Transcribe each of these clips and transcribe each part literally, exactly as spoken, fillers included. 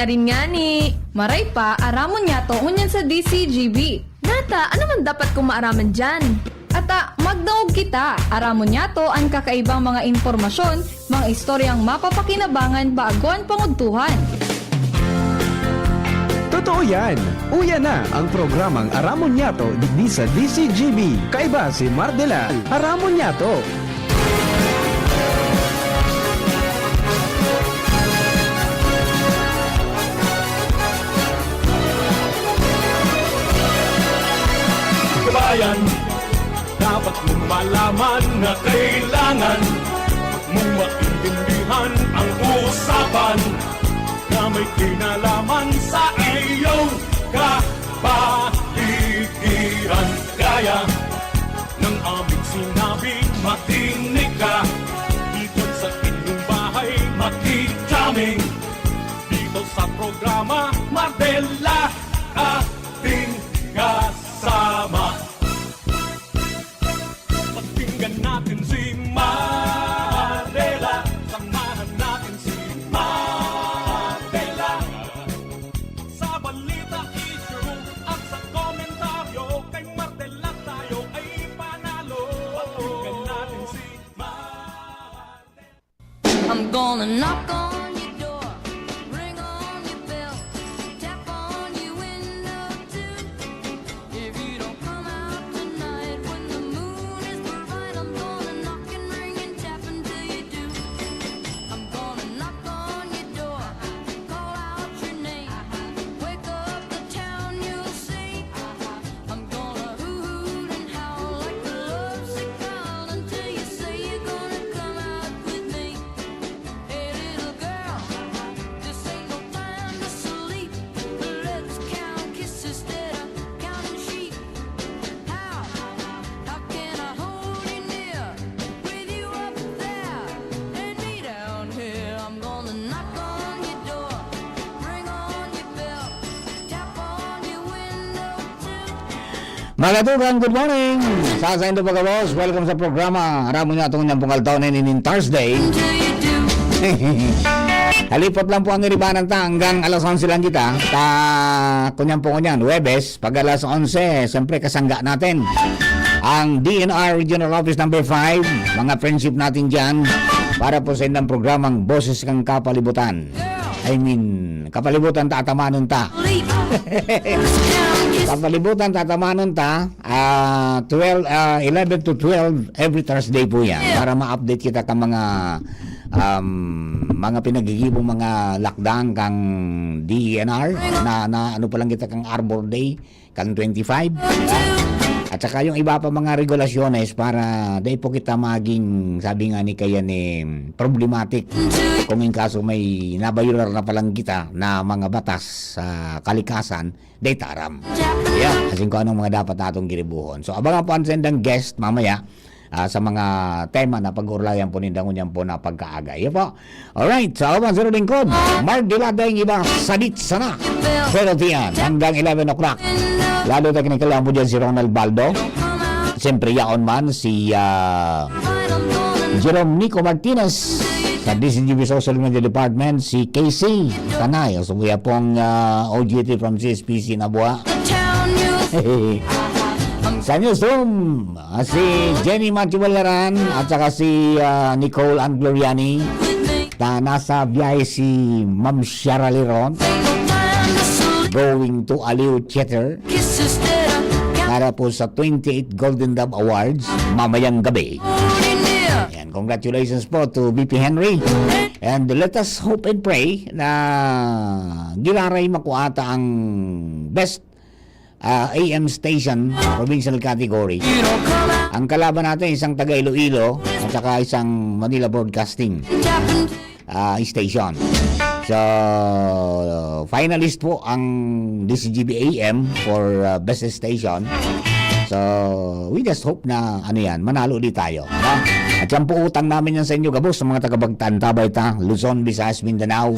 Arin ngani, maray pa, aramon niyato ngunyan sa D C G B. Nata, ano man dapat kong maaraman diyan? Ata, magdangog kita, aramon niyato an kakaibang mga impormasyon, mga istoryang mapapakinabangan bago an pangudtuhan. Totoo yan! Uya na ang programang Aramon Niyato digdi sa D C G B. Kaiba si Mardela. Aramon Niyato! Kabayan, dapat mong malaman na kailangan mong maintindihan ang usapan na may kinalaman sa iyong kapaligiran. Kaya ng aming sinabi, makinig ka. Dito sa inyong bahay, makikaming. Dito sa programa, Mardela, ating kasama. Pakinggan natin si Mardela. Samahan natin si Mardela. Sa balita, issue at sa komentaryo, kay Mardela tayo ay panalo. Pakinggan natin si Mardela. I'm gonna knock on your door, ring on your bell, tap on your window too. If you don't come out tonight when the moon is bright, I'm gonna knock and ring and tap until you do. I'm gonna knock on your door, call out your name, wake up the town, you'll see. I'm gonna hoot and howl like a lovesick child until you say you're gonna come out with me. Hey, little girl, this ain't no time to sleep. Let's count kisses instead of counting sheep. How, how can I hold you near with you up there and me down here? I'm gonna knock on your door, ring on your bell, tap on your window too. Mga katugang, good morning! Sa saindo pagkabos, welcome sa programa. Aram mo niya itong niyang pungal taon na inin Thursday. Halipot lang po ang iribanan ta hanggang alas onse lang kita. Ta, kunyan po kunyan, Huwebes, pag alas onse, siyempre kasangga natin ang D N R Regional Office number five, mga friendship natin dyan para po sa indang programang Boses kang Kapalibutan. I mean, kapalibutan ta, atamanon ta. Kapalibutan ta, atamanon ta. Ah, twelve, ah, eleven to twelve every Thursday po yan. Para ma-update kita ka mga, um, mga pinagigibong mga lakdang kang D E N R na, na ano pa lang kita kang Arbor Day, kang twenty-five. At saka yung iba pa mga regulasyones para dai po kita maging, sabi nga ni kaya ni, problematic kung in kaso may nabayular na palang kita na mga batas sa kalikasan, dai ta aram. Yeah, asin kung anong mga dapat natong giribuhon. So, abangan po ang sendang guest mamaya, ah, sa mga tema na pag-urlayan po ninda ngunyan po na pagkaaga. Iyo po. Alright, sa awan sa lingkod, Mark Diladeng iba, sadit sana. Pero tiyan, hanggang eleven o'clock. Lalo technical lang po dyan si Ronald Baldo. Siyempre, yaon man si, ah, Jerome Nico Martinez sa D C G B Social Media Department, si K C Tanay, o subuya pong, ah, O G T from C S P C Nabua. Sa newsroom, ah, si Jenny Matthew Valderan at saka si, ah, Nicole Ann Gloriani. Na nasa biyahe si Ma'am Shara Liron going to Aliw Theater para po sa twenty-eight Golden Dove Awards mamayang gabi. Yan, congratulations po to V P Henry. And let us hope and pray na giraray makuha ta ang best, ah, A M station, provincial category. Ang kalaban natin, isang taga Iloilo at saka isang Manila Broadcasting, ah, station. So, finalist po ang D C G B A M for, ah, best station. So, we just hope na, ano yan, manalo di tayo. No? At yan po utang namin yan sa inyo, gabos, sa mga taga-Bagtan, Tabay ta, Luzon, Visayas, Mindanao,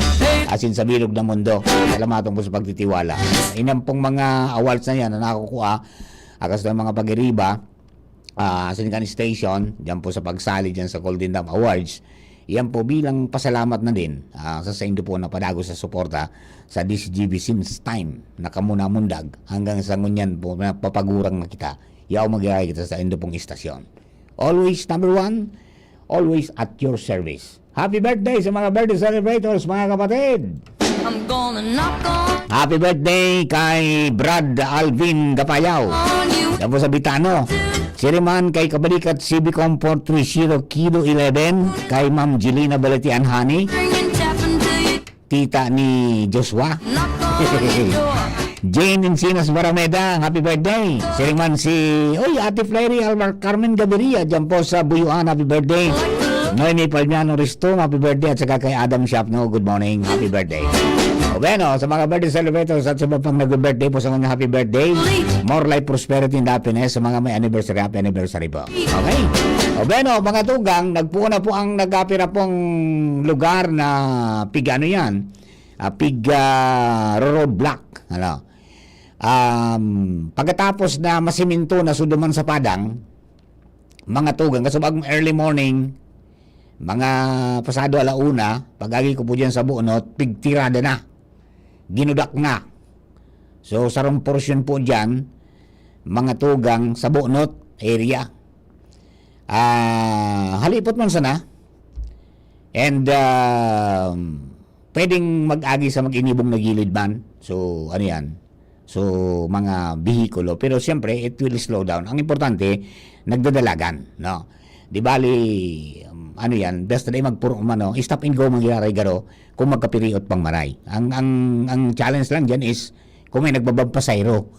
asin sa bilog ng mundo. Salamat po sa pagtitiwala. Inan pong mga awards na yan na nakukuha, akas ng mga pag-iriba, ah, asin kan station, dyan po sa pagsali dyan sa Golden Dam Awards, Yan po bilang pasalamat na din, ah, sa saindo po na padagos sa suporta sa D C G B since time na kamo namundag hanggang sa ngunyan po na papagurang na kita. Yaw mag-iyahay kita sa indo pong istasyon. Always number one, always at your service. Happy birthday sa mga birthday celebrators, mga kapatid! I'm gonna knock on Happy birthday kay Brad Alvin Gapayaw. On you. Yan po sa Bitano. Siriman kay Kabalikat C B Comfort three zero Kilo eleven, kay Ma'am Jelina Baletian Honey, Bringing Japan to you. Tita ni Joshua. Knock on the door. Jane Encinas Barameda, happy birthday. Siring man si, uy, Ate Flery Almar Carmen Gaviria, dyan po sa Buyuan, happy birthday. Noemi Palmiano Risto, happy birthday. At saka kay Adam Shapno, good morning, happy birthday. O bueno, sa mga birthday celebrators at sa iba pang nag-birthday po sa mga happy birthday, more life, prosperity, and happiness. Sa mga may anniversary, happy anniversary po. Okay. O bueno, mga tugang, nagpuon na po ang nagapira pong lugar na pig ano yan, ah, pig, ah, roadblock. Ano? Um, pagkatapos na masiminto na suduman sa padang, mga tugang, kasubag early morning, mga pasado ala una, pag-agi ko po dyan sa Bunot, pigtirada na. Ginudak na. So, sarong portion po dyan, mga tugang sa Bunot area. Ah, halipot man sana. And, um, pwedeng mag-agi sa mag-inibong na gilid man. So, ano yan? So, mga bihikulo. Pero siyempre, it will slow down. Ang importante, nagdadalagan, no? Di bali, um, ano yan, basta na magpuro, ano, stop and go mangyayari garo kung magkapiriot pang maray. Ang, ang, ang challenge lang dyan is kung may nagbabang pasayro.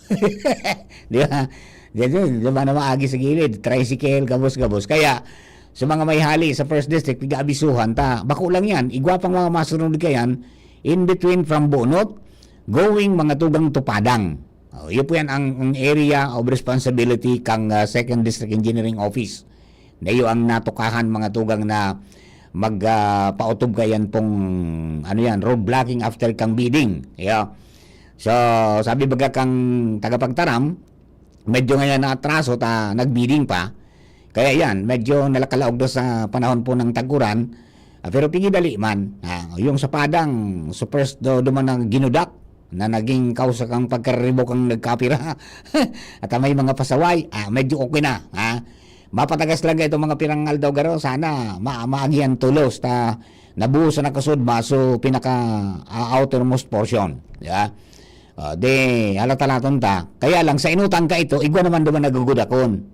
Di ba? Diyan, diyan, diyan ba na maagi sa gilid? Tricycle, gabos-gabos. Kaya, sa mga may hali sa First District, piga-abisuhan ta. Bako lang yan. Igwa pang mga masunod kayan, in between from Bunot, going mga tugang Tupadang. Oh, iyo po yan ang, ang area of responsibility kang, ah, Second District Engineering Office. Na iyo ang natukahan mga tugang na mag, ah, pautob kayan pong, ano yan, road blocking after kang bidding. Yeah. So, sabi baga kang tagapagtaram, medyo ngayon naatraso ta, nagbidding pa. Kaya yan, medyo nakalaog na sa panahon po ng tag-uran. Ah, pero pigidali man. Ah, yung sa Padang, so first do, duman na ginudak na naging kausa kang pagkaribok ang nagkapira. At may mga pasaway, ah, medyo okay na. Ha? Mapatagas lang ito mga pirang aldaw garo. Sana ma maagihan tulos ta nabuhos na nakasud maso pinaka, ah, outermost portion. Di ba? Ah, di, halata-laton ta. Kaya lang, sa inutang ka ito, igwa naman duman nagugudakon.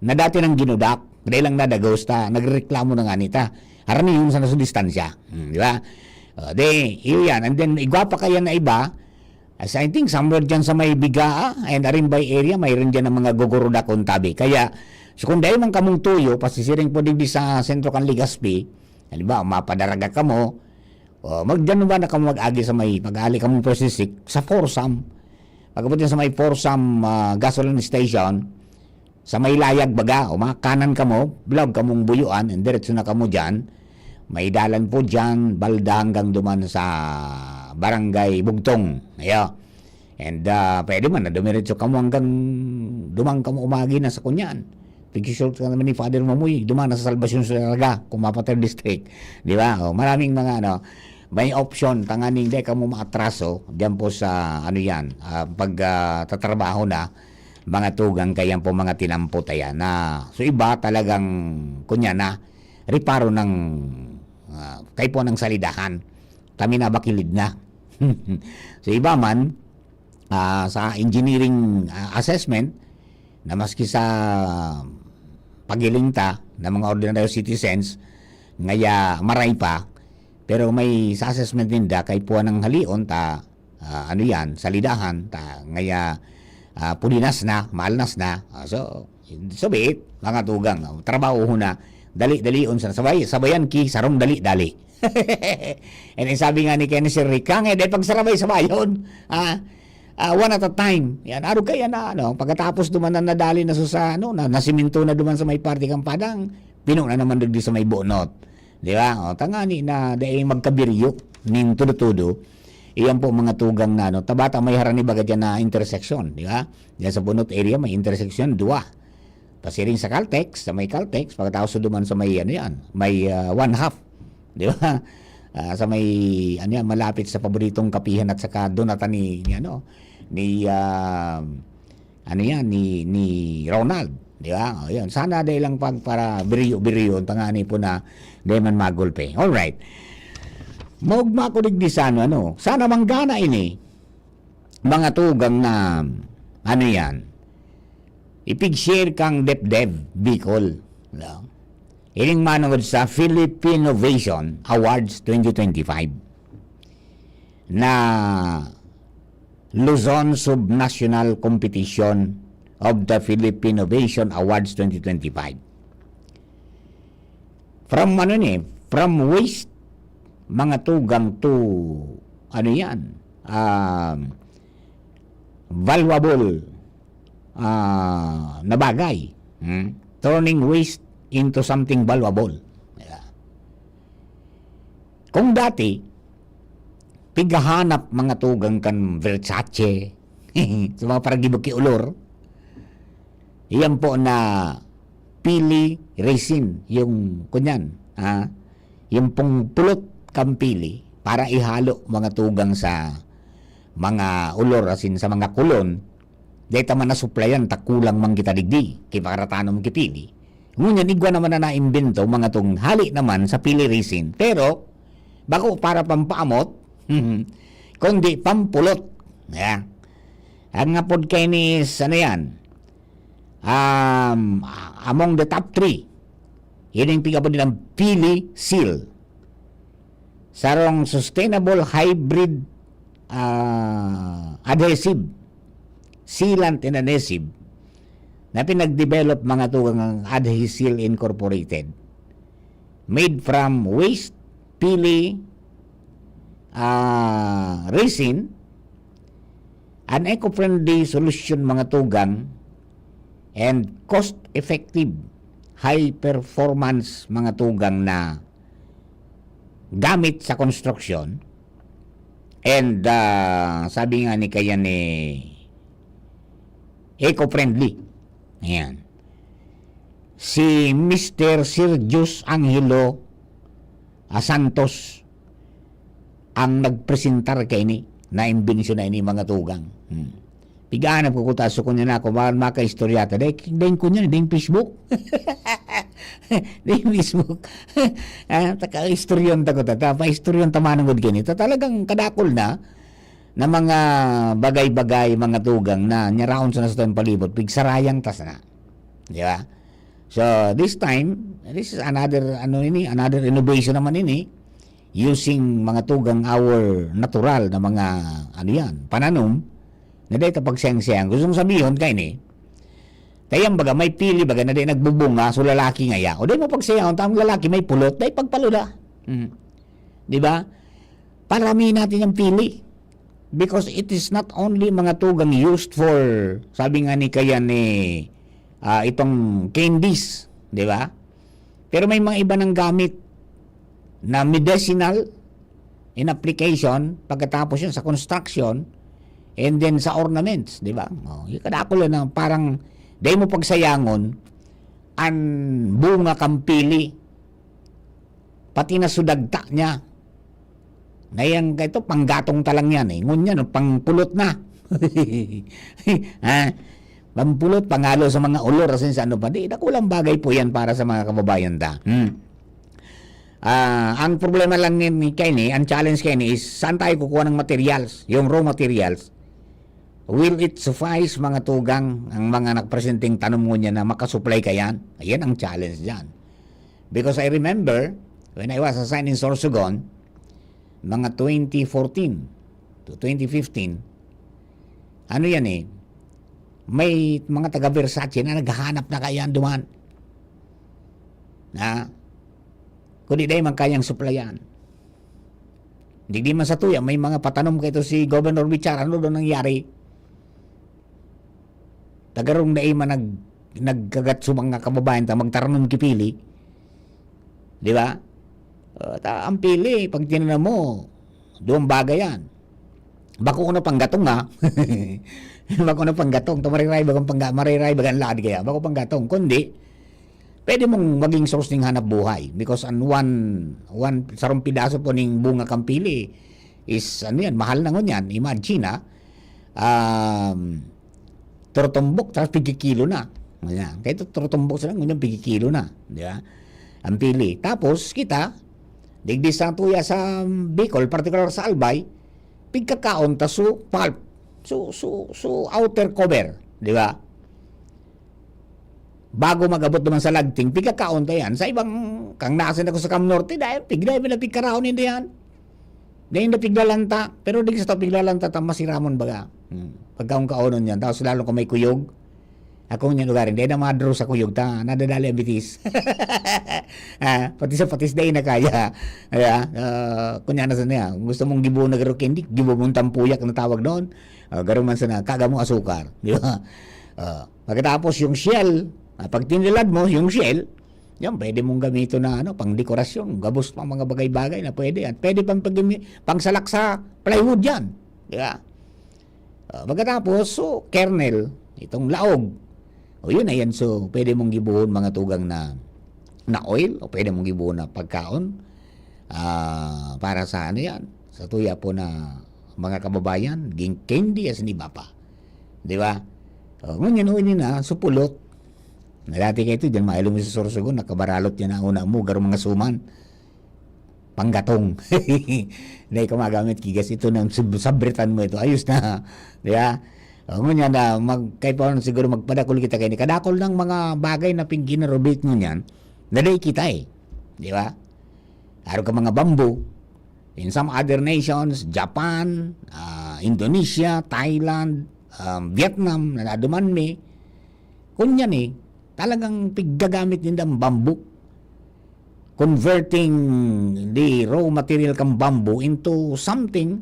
Na dati nang ginudak, dahil lang nadagos ta, nagreklamo na nga nita. Haraniyon sa naso distansya. Hmm, di ba? Ah, di, iyo yan. And then, igwa pa kaya na iba, as I think, somewhere dyan sa may Bigaa and Arimbay area, mayroon dyan ng mga gugurudakon tabi. Kaya, so kung dahil man kamong tuyo, pasisiring po digdi sa sentro kan Legazpi, halimbawa, mapadaraga kamo, o, magdyan ba na kamo mag-agi sa may, pag-ali kamo Persisik, sa Forsam. Pagkabot sa may Forsam, ah, gasoline station, sa may layag baga, o mga kanan kamo, vlog kamong Buyuan, and diretso na kamo dyan. May dalan po dyan, balda hanggang duman sa Barangay Bugtong. Ayo. And, ah, pwede man na dumiretso kamo hanggang duman kamo umagi na sa kunyan. Pag-short ka naman ni Father Mamoy, duman na sa Salvacion sa Larga, kung mapa third district. Di ba? O, maraming mga, ano, may option, tanganing di kamo maatraso, diyan po sa, ano yan, ah, pag, ah, tatrabaho na, mga tugang kayan po, mga tinampot, ayan na. So, iba talagang, kunya na, reparo ng, ah, kaipuhan ng salidahan. Kami na bakilid na. So, iba man, ah, sa engineering, ah, assessment, na maski sa pagiling ta na mga ordinaryo citizens, ngaya maray pa, pero may sa assessment ninda kaipuhan ng halion ta, ah, ano yan, salidahan ta, ngaya, ah, pulinas na, maalnas na. Ah, so, so be it, mga tugang, ah, trabaho na, dali-dalion sa sabay, sabayan ki, sarong dali-dali. And then sabi nga ni Kenny Sir Rick, "Kangay, dahil pagsarabay-sabayon, ah, ah, one at a time." Yan, arog kaya na, ano, pagkatapos duman na nadali na so sa, ano, na, nasiminto na duman sa may parte kang Padang, pino na naman digdi sa may Bunot. Di ba? O, tangani na, dahil magkabiryo, nin todo-todo. Iyan po mga tugang na, ano, tabata may harani baga dyan na intersection, di ba? Diyan sa Bunot area, may intersection, dua. Pasiring sa Caltex, sa may Caltex, pagkatapos duman sa may, ano yan, may, ah, one half. Di ba? Ah, sa may, ano yan, malapit sa paboritong kapihan at saka doon ata ni, ni ano, ni, ah, ano yan, ni, ni Ronald. Di ba? O, yun. Sana dahil lang pag para biriyo-biriyo, tangani po na di man magulpe. Alright. Maugma ko digdi sa ano, ano. Sana manggana ini, mga tugang na, ano yan, ipig-share kang DepDev Bicol. No? Ining manungod sa Philippine Innovation Awards twenty twenty-five na Luzon Subnational Competition of the Philippine Innovation Awards twenty twenty-five. From ano ni, from waste, mga tugang, to, ano yan, um, valuable, ah, na bagay. Hmm? Turning waste into something valuable. Yeah. Kung dati, pighahanap mga tugang kan Versace, sa mga parang gibog ki olor, iyan po na pili resin, yung kunyan, ha? Yung pong pulot kan pili para ihalo mga tugang sa mga olor, asin sa mga kulon, dahil ta man nasuplayan, ta kulang man kita digdi, kay pakaratanom ki pili. Ngunyan, igwa naman na naimbento, mga tong hali naman sa pili resin. Pero, bako para pampaamot, kundi pampulot. Yeah. Ang apod kaini is, ano yan? Um, among the top three, yun yung pig-apod nilang Pili Seal. Sarong sustainable hybrid, ah, adhesive, sealant and adhesive na pinag-develop, mga tugang, ang Adhesil Incorporated. Made from waste, pili, ah, resin, an eco-friendly solution, mga tugang, and cost-effective, high performance, mga tugang, na gamit sa construction. And, ah, sabi nga ni kaya ni eco-friendly. Ayan. Si Mister Sergius Angelo, ah, Santos ang nagpresentar kaini, na imbensyon na ini, mga tugang. Hmm. Pigaanap ko kuta, so kunya na ako, ma-, makaistorya ta. Dahil, dahil kunya, dahil Facebook. Dahil Facebook. Ah, taka, istoryon ta ko ta. Ta, pa istoryon ta manungod kaini. Ta, talagang kadakol na, na mga bagay-bagay, mga tugang na nyaraon sa nasa tayong palibot, pigsarayang tas na. Di ba? So, this time, this is another, ano ini, another innovation naman ini, using, mga tugang, our natural na mga, ano yan, pananom, na dahil ta pagsayang-sayang. Gustong sabihon kaini, kaya baga may pili baga na di nagbubunga, so lalaki ngaya. O di mo pagsayang, ta ang lalaki may pulot, dahil pagpaluda. Hmm. Di ba? Parami natin yung pili. Because it is not only, mga tugang, used for, sabi nga ni kaya ni, ah, itong candies, di ba? Pero may mga iba nang gamit na medicinal in application, pagkatapos yun sa construction, and then sa ornaments, di ba? Oh, yung kadakol na parang, dahil mo pagsayangon, ang bunga kan pili, pati na sudagta niya. Na yan, ito, panggatong ta lang yan eh. Ngunyan, no, pangpulot na. Ha? Pampulot, pangalo sa mga olor, asin sa ano pa. Di, dakulang bagay po yan para sa mga kababayan ta. Hmm. Ah, ang problema lang ni, ni Kenny, ang challenge Kenny is saan tayo kukuha ng materials, yung raw materials. Will it suffice, mga tugang, ang mga nagpresenteng tanom ngunyan na makasupply kayan? Ayan ang challenge dyan. Because I remember, when I was assigned in Sorsogon, mga twenty fourteen to twenty fifteen, ano yan eh, may mga taga Versace na naghahanap na kaya duman. Na, kundi dahil man kayang supplyan. Digdi man sa tuya, may mga patanom kaito si Governor Bichara, ano daw nangyari? Tagarong dai man nag-, nagkagat sa mga kababayan ta, magtaranom ki pili. Di ba? Uh, ta, ang pili, pag tinanom mo, duwang bagay yan. Bako na panggatong, ha? Bako na panggatong. Ta mariray bagang pangga-, mariray bagang laad kaya. Bako panggatong. Kundi, pwede mong maging source ning hanap buhay. Because an one, one, sarong pidaso po ning bunga kampili is, ano yan, mahal na ngunyan. Imagine, ha? Um, turutumbok, tapos pigkikilo na. Ayan. Kaya ito, turutumbok sila, ngunyan pigkikilo na. Di ba? Ang pili. Tapos, kita, digdi sa tuya sa Bicol, particular sa Albay, pigkakaon ta su pulp. Su, su, su outer cover. Di ba? Bago mag-abot naman sa lagting, pigkakaon ta yan. Sa ibang, kang naasin ako sa Cam Norte, dahil pigday mo na pigkaraon hindi yan. Dahil na piglalanta, pero di sa to piglalanta, ta masiramon baga. Hmm. Pagkaon-kaonon yan. Tapos lalo kung may kuyog, ako niyan lugarin, dahil na madro sa kuyog, ta, nadadali ang bitis. Ah, pati sa patis, dahil na kaya. Kaya, ah, kunya na sa niya, gusto mong gibo na garo candy, gibo mong tampuyak na tawag noon. Ah, garo man sana, kaga mo asukar. Di ba? Ah, pagkatapos yung shell, ah, pag tinilad mo, yung shell, yan, pwede mong gamiton na, ano, pang dekorasyon, gabos pang mga bagay-bagay na pwede. At pwede pang pag-, pang salak sa plywood yan. Di ba? Ah, pagkatapos, so, kernel, itong laog. O yun na yan, so, pwede mong gibuhon mga tugang na, na oil, o pwede mong gibuhon na pagkaon. Ah, para sa ano yan? Sa tuya po na mga kababayan, ging candy as ni Bapa. Di ba? O, ngunyan, o, ini na, supulot. Na dati kayo ito, dyan mailong sa Sorsogon, nakabaralot yan ang una mo, garo mga suman. Panggatong. Dahil ka magamit, kigas ito na, sub-, sabritan mo ito, ayos na. Di ba? O, ngunyan na, mag, kay pa siguro magpadakol kita kayo, kadakol ng mga bagay na pingginarobate ngunyan, na dahil kita eh. Di ba? Araw ka mga bamboo. In some other nations, Japan, ah, Indonesia, Thailand, um, Vietnam, na naduman mi, kunyan eh, talagang piggagamit ninda ang bamboo. Converting the raw material kan bamboo into something,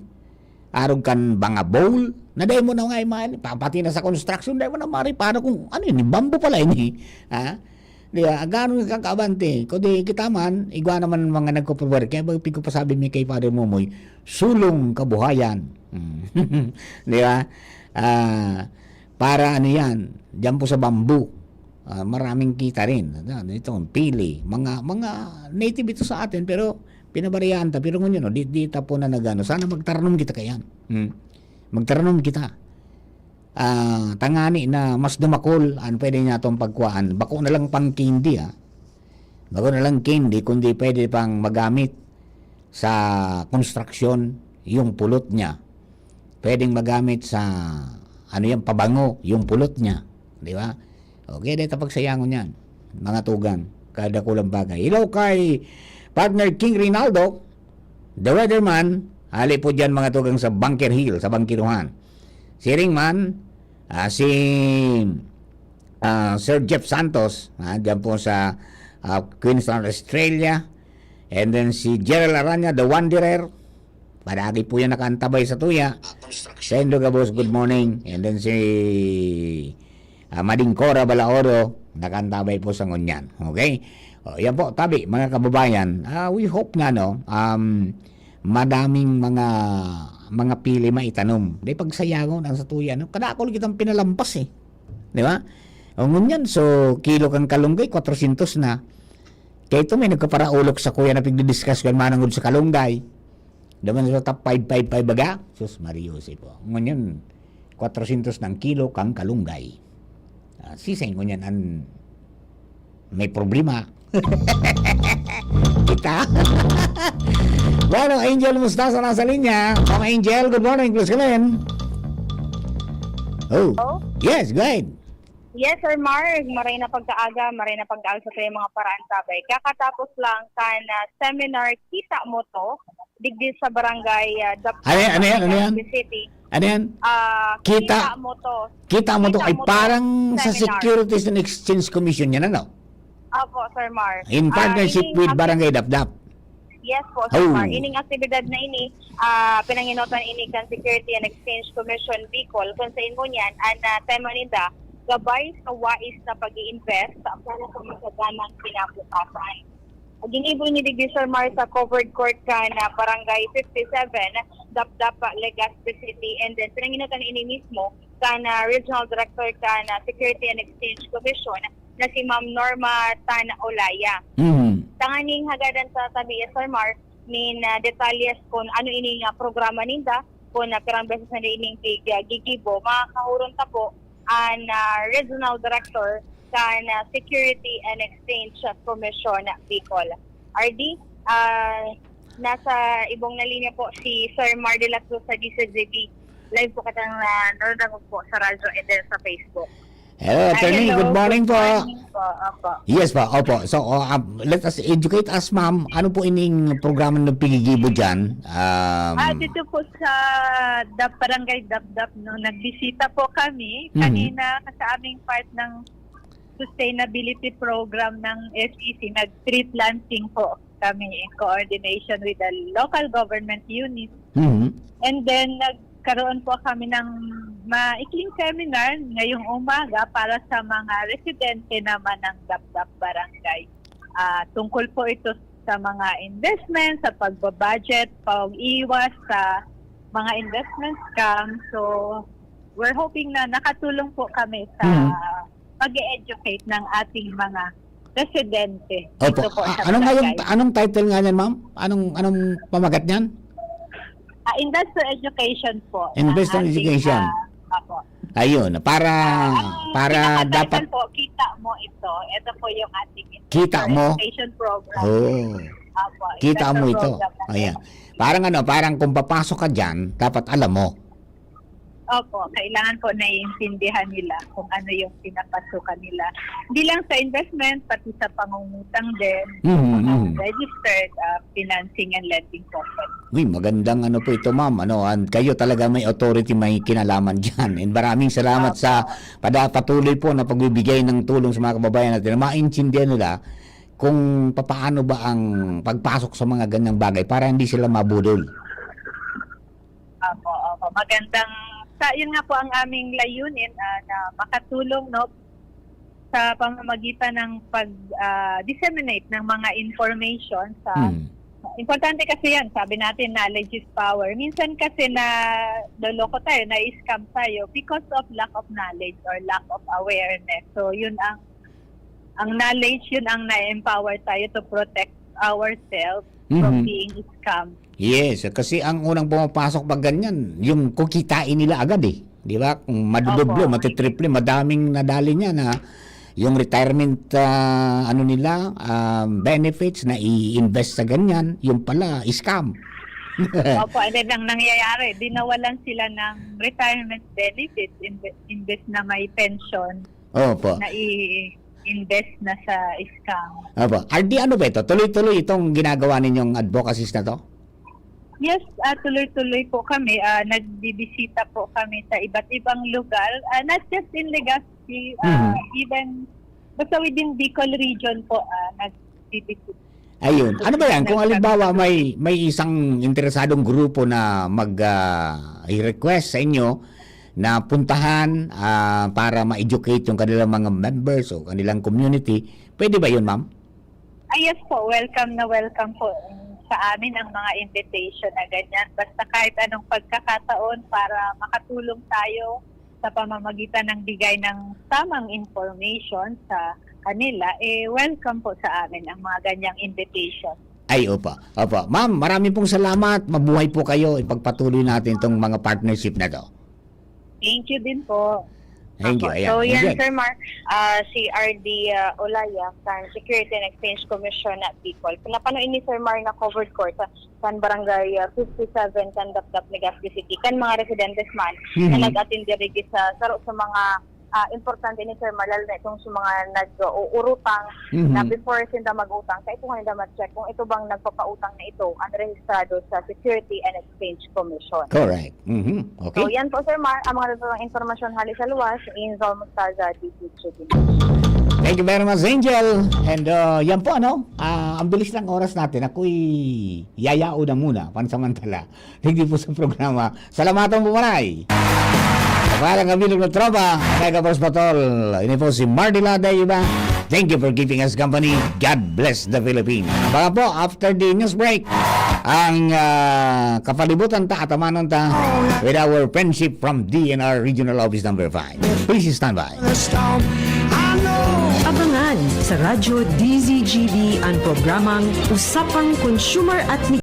arog kan mga bowl, na dahil mo na nga iman, pa-, pati na sa construction, dahil mo na mariparo kung ano yun, bamboo pala yun eh. Ha? Di ba? Gano'n kang kaabante. Kundi kita man, igwa naman mga nagkukuwer. Kaya ba, pigko pa sabi mi kay Father Momoy, sulong kabuhayan. Mm. Di ba? Ah, para ano yan, diyan po sa bamboo. Ah, maraming kita rin. Ano, ito, pili. Mga, mga native ito sa atin, pero pinabariyahan ta. Pero ngunyan, no, di, di ta po na nagano. Sana magtaranom kita kayan. Hmm. Magtaranom kita. Ah, tangani na mas dumakol ang pwede niya itong pagkuhaan. Bako na lang pang candy, ah. Bako na lang candy, kundi pwede pang magamit sa konstruksyon yung pulot niya. Pwedeng magamit sa, ano yan, pabango, yung pulot niya. Di ba? Okay, dahil pagsayangon yan. Mga tugang, kadakulang bagay. Hello kay partner King Rinaldo, the weatherman, hali po dyan mga tugang sa Bunker Hill, sa Bangkiruhan. Si Ringman, ah, si, ah, Sir Jeff Santos, ah, dyan po sa, ah, Queenstown, Australia. And then si Gerald Aranya, The Wanderer. Padagi po yan nakaantabay sa tuya. Sendo Gabos, good morning. And then si, ah, Mading Cora Balaoro, nakaantabay po sa ngunyan. Okay? O, yan po, tabi, mga kababayan. Ah, we hope nga, no, um, madaming mga, mga pili maitanom. Di pagsayangon ang sa tuya, no? Kadakol kitang pinalampas, eh. Di ba? O, ngunyan, so, kilo kang kalunggay, kwatrosyentos na. Kaya ito, may nagkaparaulok sa kuya na pigdidiscuss kan manangod sa kalunggay. Daman sa top five five five baga? Sus, Mario, si po. Ngunyan, kwatrosyentos ng kilo kang kalunggay. Ah, sisay ngunyan an may problema. Kita. Bueno, Angel Mostaza nasa linya. Mama Angel, good morning. Please come in. Oh. Hello? Yes, go ahead. Yes, Sir Mark. Maray na pagkaaga, maray na pagkaaga sa kayong mga paraantabay. Kakatapos lang kan, ah, seminar, kita mo to, digdi sa barangay, ah, Dap-, Ano yan? Ano yan? Ano yan? City. Ano yan? Ah, Kita, kita mo to. Kita mo to Kita ay mo to parang sa seminar. Securities and Exchange Commission yan, ano? Opo, Sir Mar. In Ah, partnership ining with acti- Barangay Dapdap. Yes po, Sir Oh. Mar. Ining aktibidad na ini, ah, pinanginotan ini kan Security and Exchange Commission Bicol, kung sa inyo niyan, ang, ah, tema ninda, gabay sa wais na pag-i-invest para sa masaganang kinabukasan. Ginibo ini digdi, Sir Mar, sa covered court kan Barangay fifty-seven, Dapdap, Legazpi City. And then, pinanginotan ini mismo kan Regional Director kan Security and Exchange Commission na si Ma'am Norma Tan Olaya. Mhm. Tanganing hagadan sa tabi, Sir Mar, nin ah, detalyes kun ano ini nga programa ninda, kun ah, pirang beses na ining gig-, ah, gigibo, makakahuron ta po an ah, Regional Director kan ah, Security and Exchange Commission Bicol. R D, ah, nasa ibong na linya po si Sir Mar de la Cruz sa D C G B. Live po kitang ah, nararangog po sa radyo and then sa Facebook. Hello, attorney. Hello, good morning po. Good morning po. Opo. Yes po, opo. So, oh, um, let us educate us, ma'am. Ano po ining programa na pigigibo dyan? Um, Ah, dito po sa Dap-, Barangay Dapdap, no, nagbisita po kami Mhm. kanina sa aming part ng sustainability program ng S E C. Nag-tree planting po kami in coordination with the local government unit. Mhm. And then, nagkaroon po kami ng maikling seminar ngayong umaga para sa mga residente naman ng Dapdap Barangay. Ah, tungkol po ito sa mga investment, sa pagbabudget, pag-iwas sa mga investment scam. So, we're hoping na nakatulong po kami sa Mhm. pag-educate ng ating mga residente Opo. dito po sa Ah, ano nga yung, barangay. Anong title nga niyan, ma'am? Anong, anong pamagat niyan? Ah, investor education po ng Investor ating, education. ah, opo. Ayun, para, Ah, ang para pinaka-title dapat po, Kita Mo Ito. Ito po yung ating Kita investor Mo? education program. Oh. Opo, Kita investor Mo Ito. program na Ayan. Parang ano, parang kung papasok ka dyan, dapat alam mo. Opo, kailangan po naiintindihan nila kung ano yung pinapasukan nila. Hindi lang sa investment, pati sa pangungutang din, Mhm, mga mhm. registered ah, financing and lending company. Uy, magandang ano po ito, ma'am. Ano, an-, kayo talaga may authority, may kinalaman dyan. And maraming salamat Opo. sa pada-, patuloy po na pagbibigay ng tulong sa mga kababayan natin na maintindihan nila kung papaano ba ang pagpasok sa mga ganyang bagay para hindi sila mabudol. Opo, opo. Magandang, sa, yun nga po ang aming layunin, ah, na makatulong, no, sa pamamagitan ng pag, ah, disseminate ng mga information sa Hmm. Importante kasi yan, sabi natin, knowledge is power. Minsan kasi na loloko tayo, na-scam tayo because of lack of knowledge or lack of awareness. So, yun ang, ang knowledge, yun ang na-empower tayo to protect ourselves from Mhm. being scammed. Yes, kasi ang unang pumapasok pag ganyan, yung kukitain nila agad eh. Di ba? Kung madodoble, Opo. matitriple, madaming nadali niya na yung retirement, ah, ano nila, ah, benefits na i-invest sa ganyan, yung pala, scam. Opo, and then ang nangyayari, dinawalan sila ng retirement benefits, imbe-, imbes na may pension Opo. na i-invest na sa scam. Opo. R D, ano ba ito? Tuloy-tuloy itong ginagawa ninyong advocacies na to? Yes, ah, tuloy-tuloy po kami. Ah, nagbibisita po kami sa iba't ibang lugar. Ah, not just in Legazpi, ah, Mhm. even basta within Bicol region po, ah, nagbibisita. Ayun. Ano ba yan? Kung Nagsabi halimbawa ko may, may isang interesadong grupo na mag, ah, i-request sa inyo na puntahan, ah, para ma-educate yung kanilang mga members o kanilang community, pwede ba yun, ma'am? Ah, yes po. Welcome na welcome po sa amin ang mga invitation na ganyan. Basta kahit anong pagkakataon para makatulong tayo sa pamamagitan ng bigay ng tamang information sa kanila, eh, welcome po sa amin ang mga ganyang invitation. Ay, opo. Opo. Ma'am, maraming pong salamat. Mabuhay po kayo. Ipagpatuloy natin itong mga partnership na to. Thank you din po. Thank you. Opo. Ayan. So, yan, Ayan. Sir Mar, ah, si R D, ah, Olaya, kan Security and Exchange Commission na Bicol. Pinapano ini, Sir Mar, na covered court sa kan Barangay, ah, fifty-seven, kan Dapdap, Legazpi City, kan mga residentes man na Mhm. nag-attend diri sa saro sa mga, ah, importante ni Sir Mar, lalo na itong sa mga nag-uurutang Mhm. na before sinda mag-utang, kaipuhan ninda ma-check kung ito bang nagpapautang na ito ang rehistrado sa Security and Exchange Commission. Correct. Mhm. Okay. So, yan po, Sir Mar, ang mga nagtatang impormasyon hali sa luwas, Angel Mostaza, D P H Q. Thank you very much, Angel. And, uh, yan po, ano, ah, ang bilis ng oras natin. Ako'y yayao na muna, pansamantala. Hindi po sa programa. Salamatan po, Maray. Sa pangalan ng bilog na tropa, Mega Force Patrol. Ini po si Mardy Lade, iba. Thank you for keeping us company. God bless the Philippines. Abangan po, after the news break, ang ah, kapalibutan ta, atamanon ta with our friendship from D N R Regional Office Number five. Please stand by. Abangan sa Radyo D Z G B ang programang Usapang Consumer at